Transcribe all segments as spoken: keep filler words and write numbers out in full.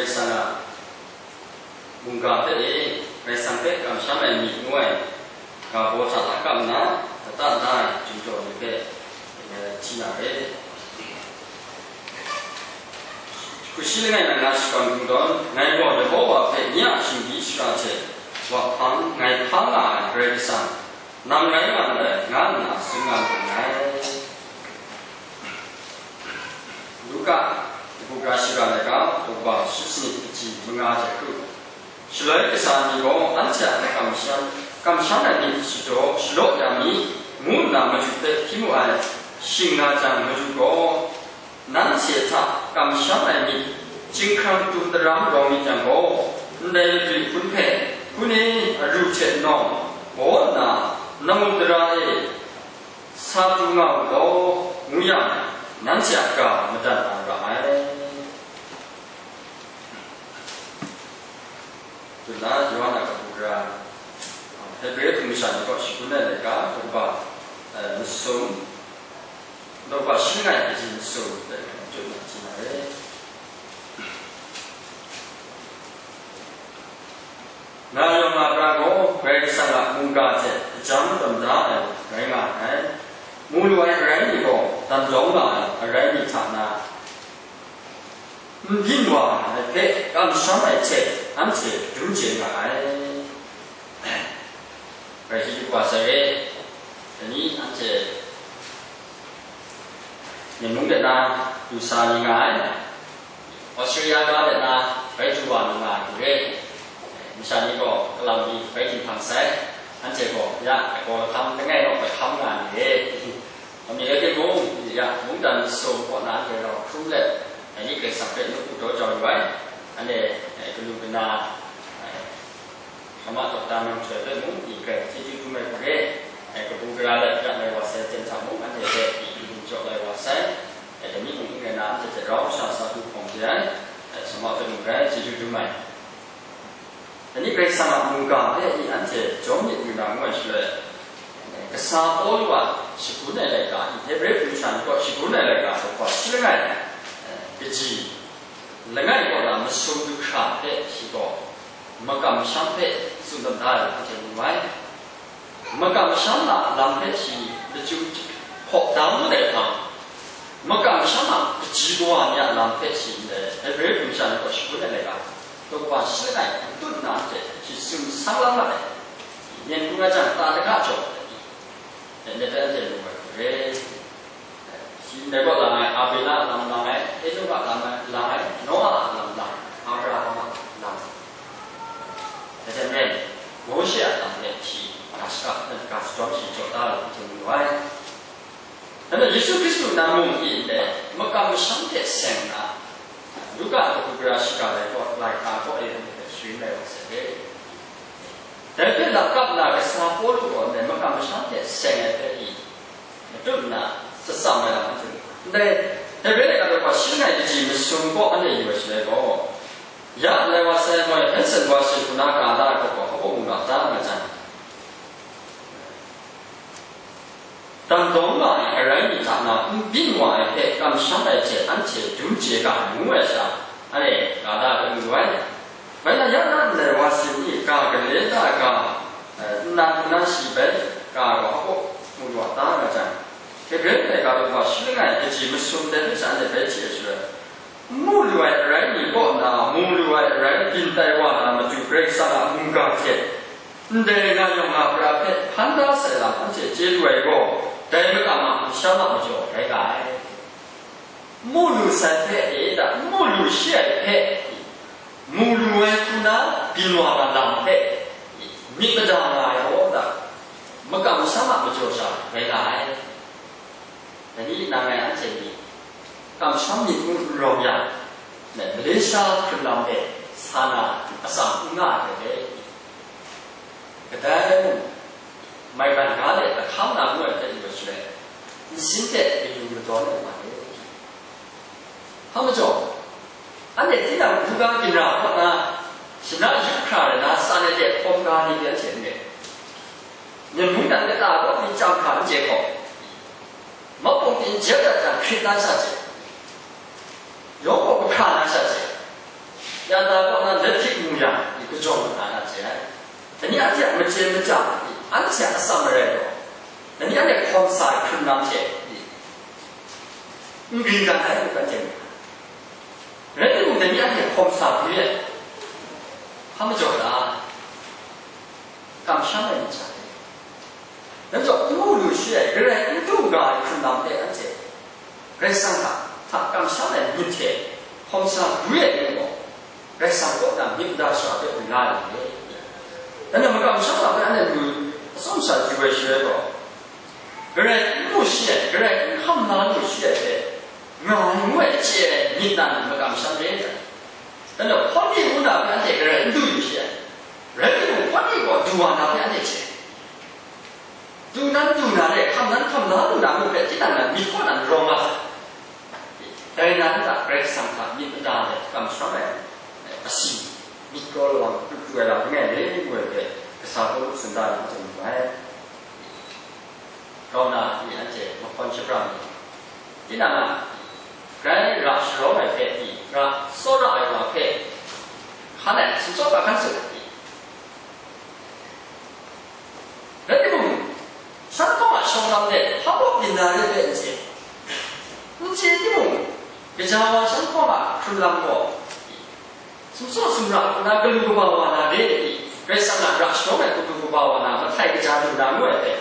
Karai Kasang a mungga hpe e, Karai Kasang hpe kamsham ai myit ngu ai ga baw hta lakap nna, lata da ai jumjaw ni hpe, eh, hti na re. Hku shi langai na nga shakawn kungdawn, ngai gaw Yehova hpe nye a shingdi shara hte wa hpang ngai hpang nga ai Karai Kasang, nang rai nga ndai, nga nna tsun nga nngai. Luka, kabu gara shiga laika, daw sanit kaji manga hte hkru. Shaloi kasa ni gaw anhte a kamsham, kamsham ai myit shadaw shalaw ya mi, ngu nna madu hpe hpyi mu ai, shing nga jang, madu gaw, "Nanhte hta kamsham ai myit chyinghkrang tum daram rawng myit yang gaw, ndai madu hpun hpe hpun e, aru hte nawng baw nna, namu dara e, sa pru nga u law," ngu yang, nanhte a ga madat na ra ai. Tuna Yawhan a kabu gara, Hebre hpung masha ni kaw shagun ai laika, daw kaba, eh, masum, daw kaba shi langai kaji masum, dai hpe tut na chye na re. Nga yawng nga pra gaw, Karai Kasang a mungga hte hpajang tawn da ai rai nga ai. Mu lu ai arai ni gaw, dan dawng nga ai arai ni hta na, n byin wa ai hpe kamsham ai hte anhte dum chye nga ai. Rai hti du wa sai re. Dai ni anhte Myen mung de na du sa ni nga ai, Australia ga de na bai du wa ni nga ai hku re. Masha ni gaw kalang mi bai du hpang sai, anhte gaw ya, gaw lahkam langai naw bai hkam nga ni re. Amying rai timung, ya, mungdan masum kaw na anhte rau hkrum let, dai ni Karai Kasang hpe nawku daw jau yu ai, anhte, eh, kalu kana, eh, Hkama dokta nang chyoi hpe mung, i hkrai chyeju dum ai hku re, ai kabu gara let ya lai wa sai ten hta mung, anhte hpe i lu jaw lai wa sai, ai dai ni mung n rai na, anhte hte rau sha sa du hkawng de ai, ai sa ma hpe mung rai chyeju dum ai. Dai ni Karai Kasang a mungga hpe i anhte jawm myit yu na ngu ai shaloi, kasa Pawlu a shagun ai laika, i Hebre hpung masha ni kaw shagun ai laika, daw kaba shi langai, kaji langai kaw na masum du hkra hpe shi gaw, makam masham hpe tsun tawn da ai hku hte mu ai. Makam masham a lam hpe shi lachyum hkaw dang mat ai hpang, makam masham a kaji kawa ni a lam hpe shi ndai Hebre hpung masha ni kaw shagun ai laika, daw kaba shi langai n tut nna hte shi tsun sang lang mat ai. Myen hpung a jang ta lagaw jaw ai, dai hpe anhte mu ai hku re. Shi ndai kaw lang ai, Abela a lam lang ai, Enok a lam ai, lang ai, Noa a lam lang ai, Abraham a lam ai. Dai hte maren, Mawshe a lam hpe shi ga shaka, ga shadawn shi jaw da ai hku hte mu ai. Dai majaw, Yesu Hkristu nan mung hte ndai makam masham hte seng nna, Luka a kabu gara shiga lai kaw, laika kaw e hpe sharin lai wa sai. Dai hpe lakap nna, kasa Pawlu gaw ndai makam masham hte seng ai hpe i, matut nna, tsatsam ai lam hte, ndai Hebre laika daw kaba shi langai kaji masum kaw anhte yu ai shaloi gaw, ya lai wa sai moi, Hanson Washington a ga da ai hku gaw, hpa mu ga da nga jang, dan dawng nga ai arai ni hta na n byin wa ai hpe kamsham ai hte anhte dum chye ga ai ngu ai sha, anhte ga da ai hpe mu lu ai. Bai na, ya na ndai wa sin ni ga gale da ai ga, eh, nnan hku na shi bai ga gaw hpa mu lu a ta nga jang, Hebre laika daw kaba shi langai kaji masum dai hpe sha anhte bai hti ai shaloi, n mu lu ai arai ni kaw na mu lu ai arai byin tai wa na matu Karai Kasang a mungga hte ndai nga yawng nga pra hpe hpan da sai lam anhte chye lu ai gaw, dai makam a masham a majaw rai nga ai. Mu lu sai hpe e da, mu lu shi ai hpe, mu lu ai hku na byin wa na lam hpe myit mada nga ai gaw da, makam masham a majaw sha rai nga ai. Dai ni nang ngai anhte ni kamsham myit ngu n rawng yang, Malaysia hkrun lam e sa na atsam n nga ai hte, kadai mung maigan ga let lahkam na ngu ai hte yu ai shaloi, nsin hte kayu madawn ai wa re. Hpa majaw, anhte tinang buga ginra kaw na, shana yup hkra rai na, san ai hte hkawm ga ni hpe anhte n re. Myen mungdan kata kaw pyi chyam hkra n chye hkawm, mapung pyi n jep dat jang hkrit na sha chye, yawng gaw kahkra na sha chye, Ya ta kaw na let hpyi mu yang, i kajawng na na hte ai. Dai ni anhte a machyen machyang, i anhte a atsam marai gaw, dai ni anhte hkawm sa ai hkrun lam hte, i n grin dan ai, ngu dan hte mu ai. Rai timung, dai ni anhte hkawm sa hpyi ai, hpa majaw la, kamsham ai myit sha hte, dai majaw, n mu lu shi ai, garai n du nga ai hkrun lam hte anhte Karai Kasang hta, hta kamsham ai myit hte hkawm sa hpyi ai ni gaw, Karai Kasang kaw na myit mada shara hpe lu la ai ni? Anhte makamsham lam hpe anhte lu atsawm sha yu ai shaloi gaw, garai n mu shi ai, garai n hkam la lu shi ai hpe nga ai ngu ai chye ai myit na ni makamsham re ai? Anhte hpawt ni ngu na hpe anhte garai n du yu shi ai, rai timung, hpawt ni gaw du wa na hpe anhte chye. Du nan du na re, hkam nan hkam la lu na ngu hpe, tinang nan myit kaw na rawng nga sai. Dai na nta Karai Kasang hta myit mada ai kamsham ai, asi, myit kraw lawang pru pru ai lam langai re ngu ai hpe, kasa Pawlu tsun da na chye mu ai. Grau na, i anhte mahkawn shapra mi, tinang a, grai ra sharawng ai hpe, i ra tsawra ai wa hpe, hkan ai, sumsawp ga hkan tsun ai. Rai timung, shan hkawng a shawng lam de hpa baw byin na re ai hte n chye, n chye timung, gaja wa shan hkawng a hkrun lam gaw, sumsaw sumra nna galu kaba wa na re ai, Karai Kasang a ra sharawng ai galu kaba wa na, mahtai kaja lu na ngu ai hpe,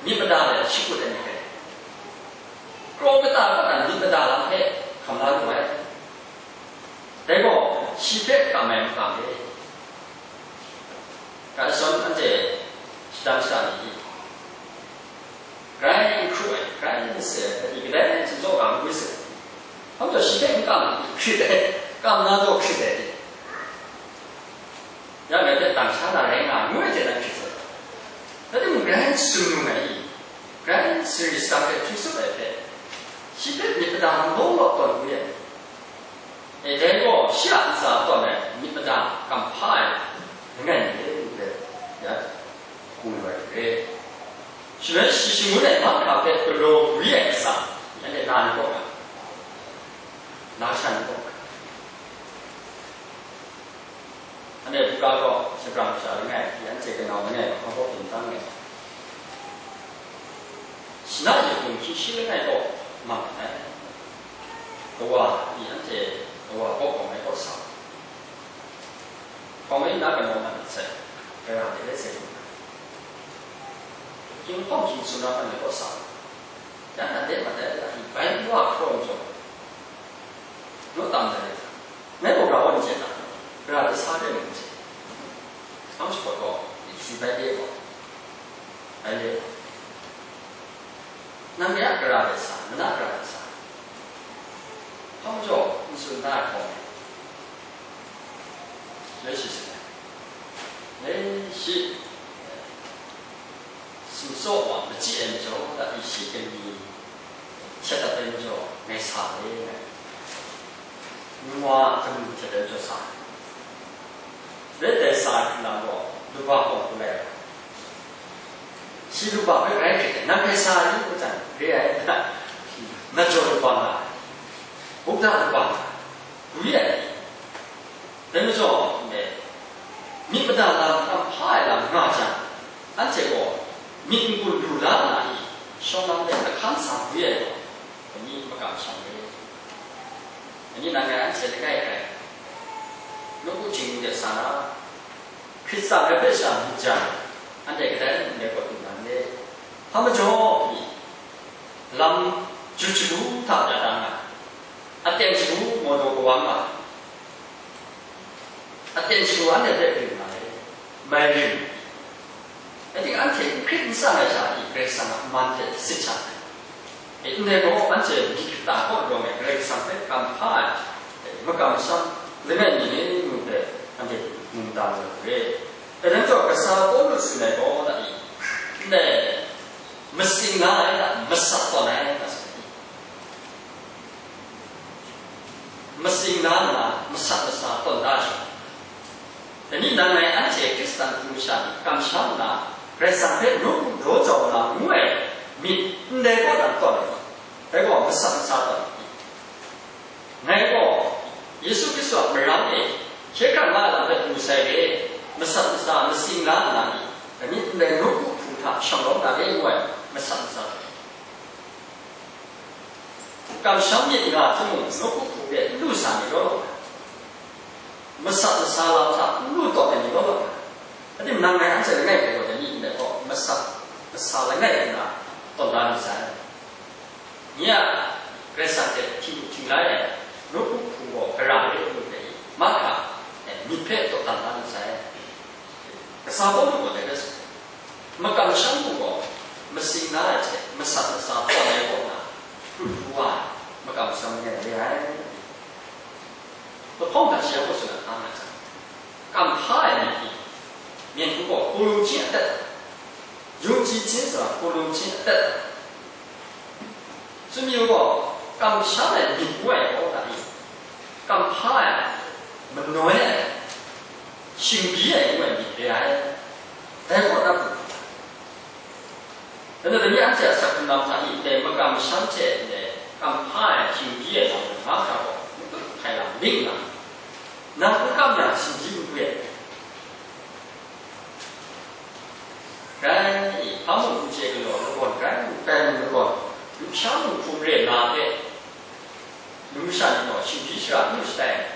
myit mada ai shakut ai ni rai, kraw kata kaw na myit mada lam hpe hkam la lu ai. Dai gaw, shi hpe kam ai makam e. Ga shadawn anhte shadang shada ni, grai n hkru ai, grai n se ai, pahti kadai hte zaw ga n gwi se ai, hpa majaw shi hpe n kam ai, hkrit ai, kam na zaw hkrit ai, ya ngai hpe tang sha na rai nga, ngu ai hte nan hkrit se ai. Rai timung, grai n tsun lu ai i, grai n sari sara hpe hkrit sut ai hpe, shi hpe myit mada law law tawn gwi ai. E, dai gaw shi a ntsa tawn ai myit mada kamhpa ai langai mi re, ngu ai, ya, hku lu ai re. Shaloi shi shangun ai mahkra hpe galaw gwi ai atsam, anhte na ni kaw nga, na sha ni kaw nga, anhte buga gaw shapra masha langai, anhte kanau langai, hpa baw byin tang ai. Shana yawng hkying shi langai kaw mang ai. Kawa i anhte kawa kaw hkawm ai kaw sa, hkawm ai na kanaw man myit sai, gara de rai sai lu ai. Hkying hkawm hkying tsun na hkan ai kaw sa, ya na de mat ai, ya i bai wa hkraw n jaw, naw tam dai rai sa. Ngai gaw ga wan chye na, gara de sa de mung chye. Hpang shapawt gaw, i si bai de gaw, bai de gaw. Nang de a gara de sa, mana gara de sa, hpang jaw n tsun na ai hkawm, rai shi sa ai. Rai shi, sumsawp wa machyi ai majaw, dai shi kani htet dat ai majaw, ngai sa ai, ngai. Nwa kanu htet ai majaw sa ai. Rai dai sa ai hkrum lam gaw, luba hkawm hku lai ai. Shi luba hpe rai hkrit ai, nang hpe sa ai ni, ngu jang, re ai, na jaw luba nga ai, Buddha luba nga ai, gwi ai. Dai majaw, myit mada lam hkam hpa ai lam nga jang, anhte gaw myit n-gun lu la nna i, shawng lam de lahkan sa gwi ai gaw, dai ni makam shang re. Dai ni nang ngai anhte langai hkrai, nawku htingnu de sa na, Hkrit tsang ai hpe sha myit jang, anhte kadai mung n rai kaw lu na n le? Hpa majaw, lam ju shagu hta ya da nga, aten shagu maw daw kawang nga, aten shagu anhte hpe ring nga ai, mai ring. Rai timung, anhte n hkrit n tsang ai sha pyi, Karai Kasang a man hte sit sha ai. E, ndai gaw, anhte myit kata kaw rawng ai Karai Kasang hpe kam hpa ai, e, makam masham langai mi ni ngu hpe anhte mung da lu ai hku re. E, dai majaw, kasa Pawlu tsun ai gaw, na i, ndai matsing na ai, na masat tawn ai, na tsun ai. Matsing na nna, masat masa tawn da ai sha, dai ni nang ngai anhte Hkristan hpung masha ni kamsham nna, Karai Kasang hpe nawku daw jau na ngu ai myit ndai kaw dan tawn ai, dai gaw masat masa tawn ai. Ngai gaw Yesu Hkristu a marang e shang rawng na re ngu ai masat masa. Kamsham myit nga timung, nawku hku hpe n lu sa myit law law, masat masa lam hta n lu taw ai myit law law, adim nang ngai anhte langai hpe gaw dai ni ndai gaw, masat masa langai nna tawn da myit sai. Nye a, Karai Kasang hte htingnu htinglai ai, nawku hku gaw gara re ai hpe, mahkra, e, myit hpe taw dan da myit sai. Kasa Pawlu gaw dai rai sa, makamsham hku gaw masing na ai hte masat masa hpawn ai kaw na, hkru hkru wa ai, makamsham langai re ai. Lahkawng hta shi ya gaw tsun ahkang nga jang, kamhpa ai myit ni, myit hku gaw hku lung hkying atet ai, yung ji hkying sara hku lung hkying atet ai, tsun mi u gaw, kamsham ai myit ngu ai kaw hta i, kamhpa ai, manoi ai, shingbyi ai ngu ai myit re ai. Dai kaw na hku, dan na, dai ni anhte a asak hkrung lam hta i, ndai makamsham hte ndai kamhpa ai, shingbyi ai lam mahkra gaw, matut hkai lam ning nna, nang n kam yang, shingbyi n gwi ai. Rai, hpa mung n chye galaw, lagawn rai, kai mung lagawn, lusha mung hpung re na hpe, numsha ni gaw shingbyi shara n lu shatai ai,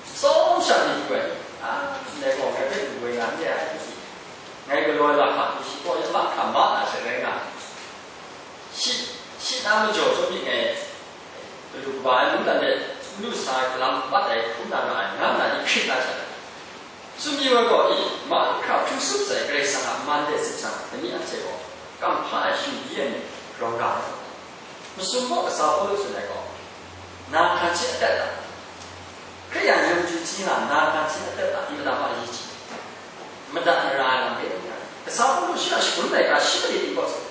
tsawm sha ni du ai, a, ndai gaw ngai hpe lu woi nga n re ai, ngai galaw ai lam hpa, shi gaw ya mahkra ma na she rai nga, shi, shi na majaw chyawm myit ngai, galu kaba ai mungdan de n lu sa ai, galam bat ai hkrum na nga ai, nga nna i hkrit na sha. Tsun mi wa gaw i, mahkra hkru sup sai Karai Kasang a man de sit jang, dai ni anhte gaw kamhpa ai shingbyi ai myit rawng ga ai. Masum gaw kasa Pawlu tsun ai gaw, na hkan hte atet ta? Hkristu a yawng chyu hti nga na hkan hte atet ta? Nta ma yi hti? Madat mara ai lam re n rai. Kasa Pawlu shi a shagun laika shi mali ting gaw tsun.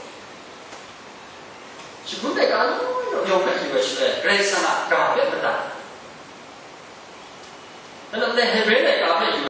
Shagun laika law law yawng hpe yu ai shaloi, Karai Kasang a ga hpe madat. Nang Hebre laika